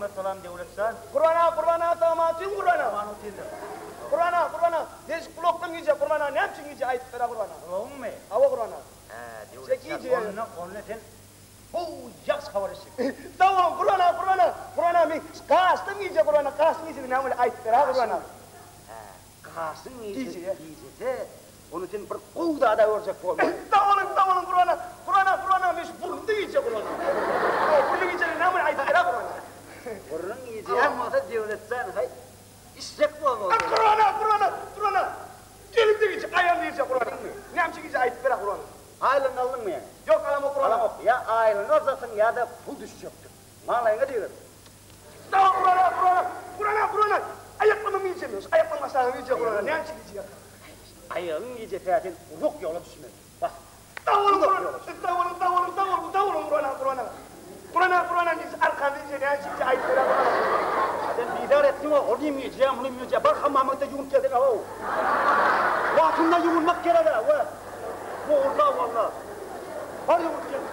Waleýkim essalam Döwletjan. Gurban aga, Gurban aga salamatyn Gurban aga. Aman otyrdyr. Gurban aga, Gurban aga, men şu gulakdan gije Gurban aga näme üçin gije aýdyp ber-ä Gurban aga. Gulagyňmy? Hawa Gurban aga. Hä, Döwletjan, gije. Onda, onda sen gowy ýagşy habar eşitjek. Sag boluň Gurban aga, Gurban aga, Gurban aga men şu gaşdan gije Gurban aga, gaşyň gijesi näme bolýar aýdyp ber-ä Gurban aga. Hä, gaşyň gije gijesi, ony sen bir gowy zada görjek bolmaly. Sag boluň, sag boluň Gurban aga, Gurban aga, Gurban aga men şu burunda gije Gurban aga. Hawa, burnuň gijesi näme bolýar aýdyp ber-ä Gurban aga. Burnuň gijýän bolsa Döwletjan, haý, içjek bolmaly. Gurban aga, Gurban aga, Gurban aga, elimde gije, aýagymda gije Gurban aga. Näme üçin gije aýdyp ber-ä Gurban aga. Aýlygyňy aldyňmy ýa? Ýok, alamok Gurban aga. Alamok, ýa aýlygyňy aljaksyň ýa-da pul düşjekdir. Maňlaýyňa deger. Sag bol Gurban aga, Gurban aga, Gurban aga, Gurban aga, aýaklarym gije men, şu aýaklarymyň aşagyny gije Gurban aga, näme üçin gije ýa? Aýagyň gijese sen uzak ýola düşmeli. Bas. Sag boluň Gurban aga, sag boluň, sag boluň, sag boluň, sag boluň Gurban aga, Gurban aga. Gurban aga, Gurban aga, gije arkamda gije näme üçin gije aýdyp ber-ä Gurban aga. Sen bizar etdiň-ow, ol hem gije, muny hem gije, bar hammama git-de ýuwunyp gelsene-ow. Wagtynda ýuwunmak gerek-ä, we. Dogry-da walla. Bar ýuwunyp gel.